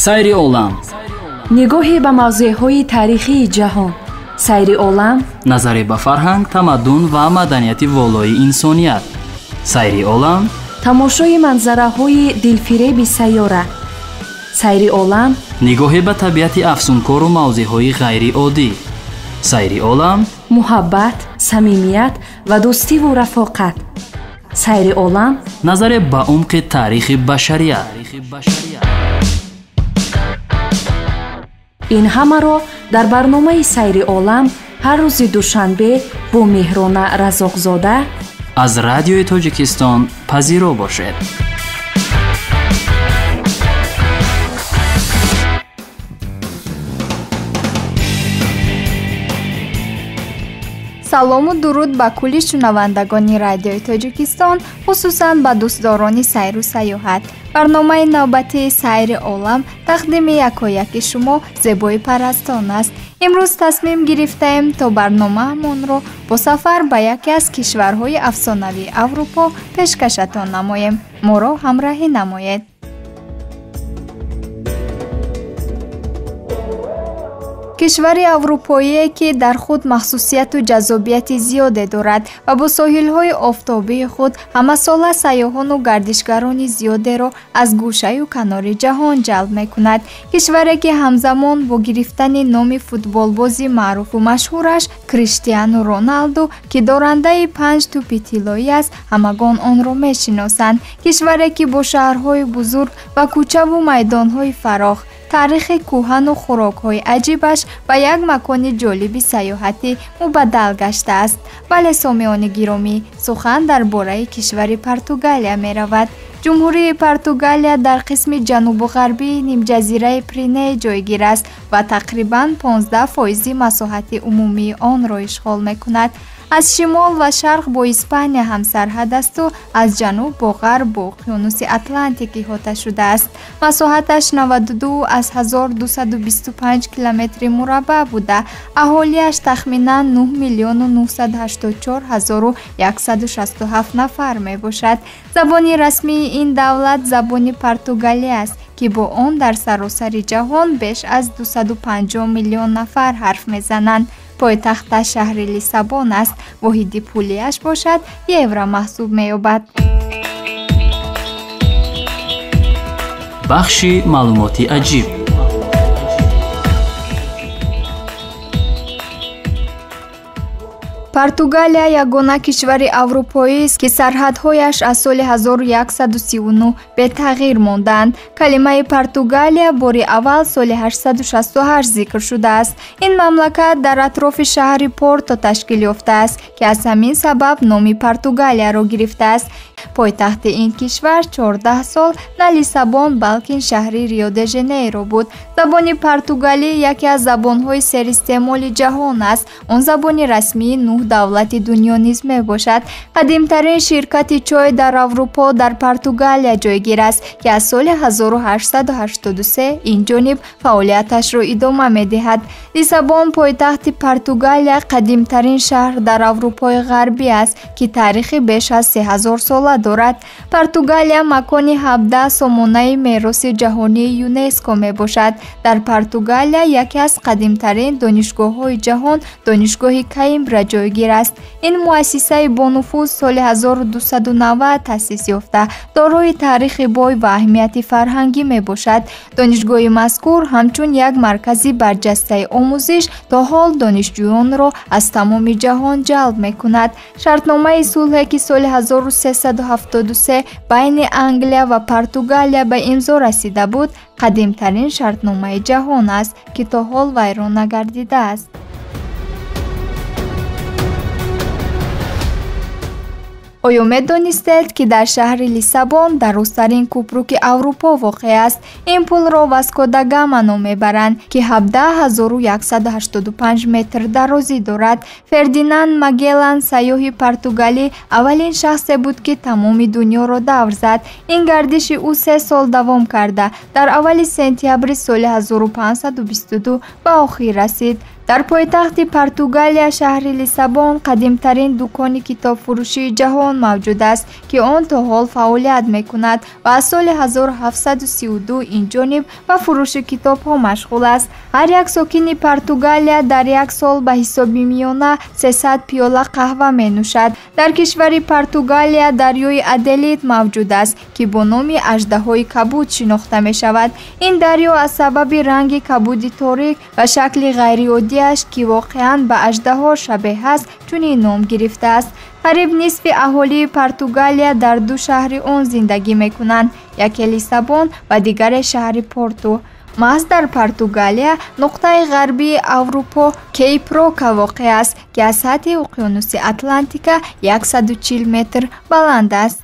Сайри олам, нигоҳе ба мавзеъҳои таърихии ҷаҳон. Сайри олам, назаре ба фарҳанг, тамаддун ва маданияти волои инсоният. Сайри олам, тамошои манзараҳои дилфиреби сайёра. Сайри олам, нигоҳе ба табиати афсункору мавзеъҳои ғайриоддӣ. Сайри олам, муҳаббат, самимият ва дӯстиву рафоқат. Сайри олам, назаре ба умқи таърихи башарият. Ин ҳамаро дар барномаи Сайри олам ҳар рӯзи душанбе бо Меҳрона Разоқзода аз Радиои Тоҷикистон пазиро бошед. Салому дуруд ба кулли шунавандагони Радиои Тоҷикистон, хусусан ба дӯстдорони сайру сайёҳат. Барномаи навбатии Сайри олам тақдими якояки шумо зебои парастон аст. Имрӯз тасмим гирифтаем, то барномаамонро бо сафар ба яке аз кишварҳои афсонавии Аврупо пешкашатон намоем. Моро ҳамроҳӣ намоед. Кишвари аврупоие, ки дар худ махсусияту ҷаззобияти зиёде дорад ва бо соҳилҳои офтобии худ ҳамасола сайёҳону гардишгарони зиёдеро аз гӯшаю канори ҷаҳон ҷалб мекунад. Кишваре, ки ҳамзамон бо гирифтани номи футболбози маъруфу машҳураш Криштиану Роналду, ки дорандаи 5 тӯпи тиллоӣ аст, ҳамагон онро мешиносанд. Кишваре, ки бо шаҳрҳои бузург ва кӯчаву майдонҳои фарох, таърихи кӯҳану хӯрокҳои аҷибаш ба як макони ҷолиби сайёҳатӣ мубаддал гаштааст. Бале, сомиёни гиромӣ, сухан дар бораи кишвари Португалия меравад. Ҷумҳурии Португалия дар қисми ҷанубу ғарбии нимҷазираи Пиреней ҷойгир аст ва тақрибан 15% масоҳати умумии онро ишғол мекунад. Аз шимол ва шарқ бо Испания ҳамсарҳад асту аз ҷануб бо ғарб бо уқёнуси Атлантик иҳота шудааст. Масоҳаташ 92,225 километри мураббаъ буда, аҳолиаш тахминан 9 984 167 нафар мебошад. Забони расмии ин давлат забони португалӣ аст, ки бо он дар саросари ҷаҳон беш аз 250 миллион нафар ҳарф мезананд. Пойтахташ шаҳри Лиссабон аст. Воҳиди пулиаш бошад евро маҳсуб меёбад. Бахши маълумоти аҷиб. Португалия ягона кишвари аврупоист, ки сарҳадҳояш аз соли 1139 бетағйир монданд. Калимаи Португалия бори аввал соли 868 зикр шудааст. Ин мамлакат дар атрофи шаҳри Порто ташкил ёфтааст, ки аз ҳамин сабаб номи Португалияро гирифтааст. Пойтахти ин кишвар 14 сол на Лиссабон, балки шаҳри Рио-де-Жанейро буд. Забони португалӣ яке аз забонҳои серистеъмоли ҷаҳон аст. Он забони расмии 9 давлати дунё низ мебошад. Қадимтарин ширкати чой дар Аврупо дар Португалия ҷойгир аст, ки аз соли 1883 ин ҷониб фаъолияташро идома медиҳад. Лиссабон, пойтахти Португалия, қадимтарин шаҳр дар Аврупои Ғарбӣ аст, ки таърихи беш аз 3000 сола дорад. Португалия макони 17 сомонаи мероси ҷаҳонии ЮНЕСКО мебошад. Дар Португалия яке аз қадимтарин донишгоҳҳои ҷаҳон, Донишгоҳи Каимбра ҷойгир аст. Ин муассисаи бонуфуз соли 1290 таъсис ёфта, дорои таърихи бой ва аҳамияти фарҳангӣ мебошад. Донишгоҳи мазкур ҳамчун як маркази барҷастаи омӯзиш то ҳол донишҷӯёнро аз тамоми ҷаҳон ҷалб мекунад. Шартномаи сулҳе, ки соли 1373 байни Англия ва Португалия ба имзо расида буд, қадимтарин шартномаи ҷаҳон аст, ки то ҳол вайрон нагардидааст. Оё медонистед, ки дар шаҳри Лиссабон дарозтарин кӯпруки Аврупо воқеъ аст? Ин пулро Васко да Гама ном мебаранд, ки 17185 метр дарозӣ дорад. Фердинанд Магеллан, сайёҳи португалӣ, аввалин шахсе буд, ки тамоми дунёро давр зад. Ин гардиши ӯ 3 сол давом карда, дар аввали сентябри соли 1522 ба охир расид. Дар пойтахти Португалия шаҳри Лиссабон қадимтарин дукони китобфурӯшии ҷаҳон мавҷуд аст, ки он то ҳол фаъолият мекунад ва аз соли 1732 инҷониб ба фурӯши китобҳо машғул аст. Ҳар як сокини Португалия дар як сол ба ҳисоби миёна 300 пиёла қаҳва менӯшад. Дар кишвари Португалия дарёи Аделит мавҷуд аст, ки бо номи аждаҳои кабуд шинохта мешавад. Ин дарё аз сабаби ранги кабуди торик ва шакли ғайриоддиаш, ки воқеан ба аждаҳо шабеҳ аст, чунин ном гирифтааст. Қариб нисфи аҳолии Португалия дар ду шаҳри он зиндагӣ мекунанд, яке Лиссабон ва дигаре шаҳри Порту. Маҳз дар Португалия нуқтаи ғарбии Аврупо Кейп Рока воқеъ аст, ки аз сатҳи уқёнуси Атлантика 140 метр баланд аст.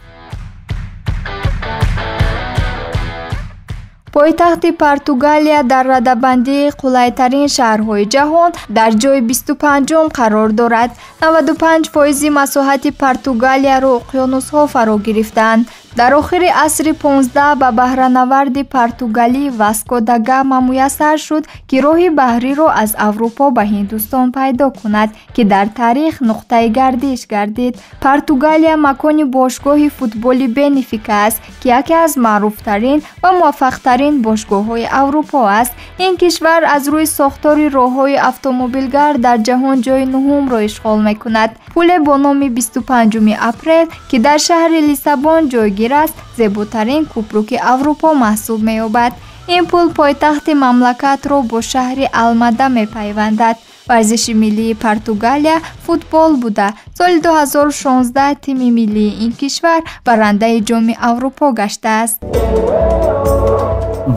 Пойтахти Португалия дар радабандии қулайтарин шаҳрҳои ҷаҳон дар ҷои 25-ум қарор дорад. 95% масоҳати Португалияро уқёнусҳо фаро гирифтаанд. Дар охири асри 15 ба баҳранаварди португалӣ Васко да Гама муяссар шуд, ки роҳи баҳриро аз Аврупо ба Ҳиндустон пайдо кунад, ки дар таърих нуқтаи гардиш гардид. Португалия макони бошгоҳи футболи Бенефика аст, ки яке аз маъруфтарин ва муваффақтарин бошгоҳҳои Аврупо аст. Ин кишвар аз рӯи сохтори роҳҳои автомобилгард дар ҷаҳон ҷои нуҳумро ишғол мекунад. Пуле бо номи 25 апрел, ки дар шаҳри Лиссабон ҷойгир аст, зеботарин купруки Аврупо маҳсуб меёбад. Ин пул пойтахти мамлакатро бо шаҳри Алмада мепайвандад. Варзиши миллии Португалия футбол буда, соли 2016 тими миллии ин кишвар барандаи ҷоми Аврупо гаштааст.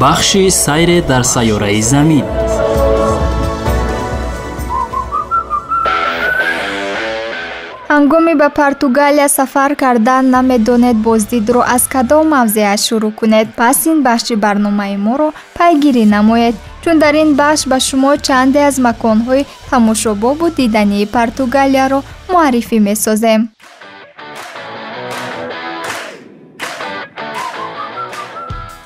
Бахши сайре дар сайёраи замин. Ҳангоми ба Португалия сафар кардан намедонед боздидро аз кадом мавзеаш шурӯъ кунед, пас ин бахши барномаи моро пайгирӣ намоед, чун дар ин бахш ба шумо чанде аз маконҳои тамошобобу дидании Португалияро муаррифӣ месозем.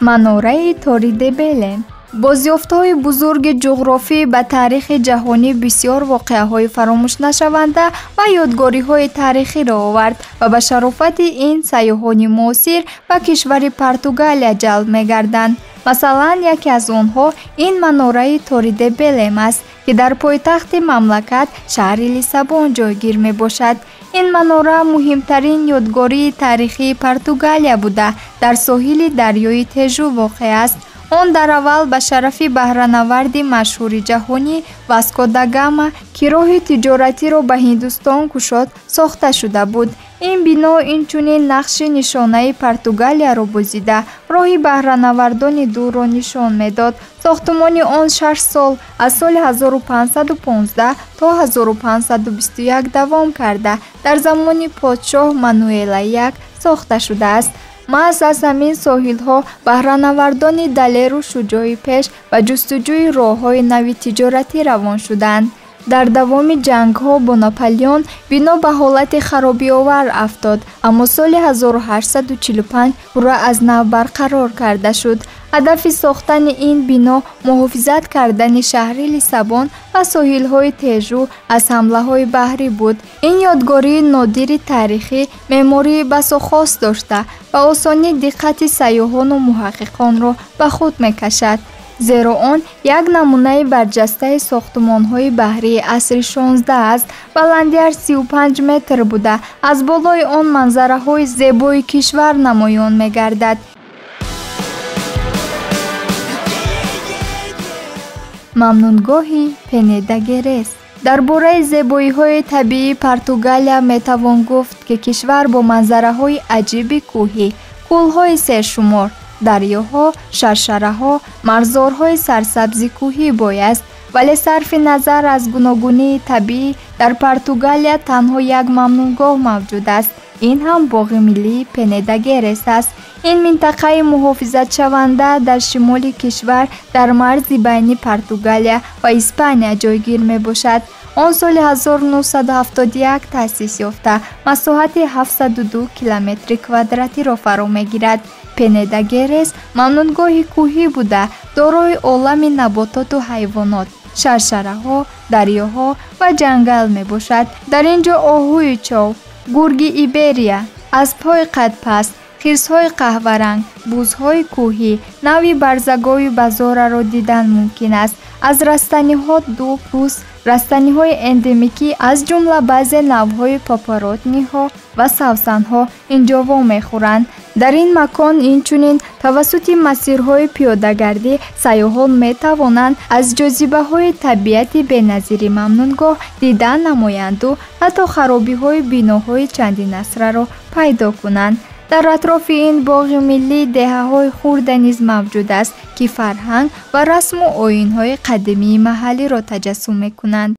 Манораи Тори де Белем. Бозёфтҳои бузурги ҷуғрофӣ ба таърихи ҷаҳонӣ бисёр воқеаҳои фаромӯшнашаванда ва ёдгориҳои таърихиро овард ва ба шарофати ин сайёҳони муосир ба кишвари Португалия ҷалб мегарданд. Масалан, яке аз онҳо ин манораи Тори де Белем аст, ки дар пойтахти мамлакат шаҳри Лиссабон ҷойгир мебошад. Ин манора муҳимтарин ёдгории таърихии Португалия буда, дар соҳили дарёи Тежу воқеъ аст. Он дар аввал ба шарафи баҳранаварди машҳури ҷаҳонӣ Васко да Гама, ки роҳи тиҷоратиро ба Ҳиндустон кушод, сохта шуда буд. Ин бино инчунин нақши нишонаи Португалияро бозида, роҳи баҳранавардони дурро нишон медод. Сохтумони он 6 сол аз соли 1515 то 1521 давом карда, дар замони подшоҳ Мануэла I сохта шудааст. Маҳз аз ҳамин соҳилҳо баҳранавардони далеру шуҷои пеш ба ҷустуҷӯи роҳҳои нави тиҷоратӣ равон шуданд. Дар давоми ҷангҳо бо Наполеон бино ба ҳолати харобиовар афтод, аммо соли 1845 пурра аз нав барқарор карда шуд. Ҳадафи сохтани ин бино муҳофизат кардани шаҳри Лиссабон ва соҳилҳои Тежу аз ҳамлаҳои баҳрӣ буд. Ин ёдгории нодири таърихӣ меъмории басо хос дошта ва осонӣ диққати сайёҳону муҳаққиқонро ба худ мекашад, зеро он як намунаи барҷастаи сохтумонҳои баҳрии асри 16 аст. Баландиаш 35 метр буда, аз болои он манзараҳои зебои кишвар намоён мегардад. Мамнунгоҳи Пенедагерес. Дар бораи зебоиҳои табиии Португалия метавон гуфт, ки кишвар бо манзараҳои аҷиби кӯҳӣ, кӯлҳои сершумор, дарёҳо, шаршараҳо, марзорҳои сарсабзи кӯҳӣ бой аст. Вале сарфи назар аз гуногунии табиӣ, дар Португалия танҳо як мамнунгоҳ мавҷуд аст. Ин ҳам боғи миллии Пенедагерес аст. Ин минтақаи муҳофизатшаванда дар шимоли кишвар дар марзи байни Португалия ва Испания ҷойгир мебошад. Он соли 1971 таъсис ёфта, масоҳати 702 километри квадратиро фаро мегирад. Пенедагерес мамнунгоҳи кӯҳӣ буда, дорои олами набототу ҳайвонот, Шаршараҳо, дарёҳо ва ҷангал мебошад. Дар ин ҷо оҳуи чов, гурги Иберия, аспҳои қадпаст, хирсҳои қаҳваранг, бузҳои кӯҳӣ, навъи барзагови базораро дидан мумкин аст. Аз растаниҳо дуб, пӯс, растаниҳои эндемикӣ, аз ҷумла баъзе навъҳои папоротниҳо ва савсанҳо инҷо вомехӯранд. Дар ин макон инчунин тавассути масирҳои пиёдагардӣ сайёҳон метавонанд аз ҷозибаҳои табиати беназири мамнуъгоҳ дидан намоянду ҳатто харобиҳои биноҳои чандинасраро пайдо кунанд. Дар атрофи ин боғи миллӣ деҳаҳои хурда низ мавҷуд аст, ки фарҳанг ва расму оинҳои қадимии маҳаллиро таҷассум мекунанд.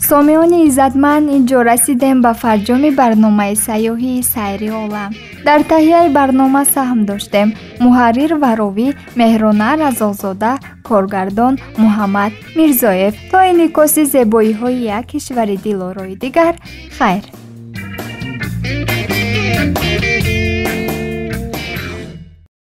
Сомиёни иззатманд, инҷо расидем ба фарҷоми барномаи сайёҳии Сайри олам. Дар таҳияи барнома саҳм доштем муҳаррир ва ровӣ Меҳрона Разоқзода, коргардон Муҳаммад Мирзоев. То инъикоси зебоиҳои як кишвари дилорои дигар, хайр.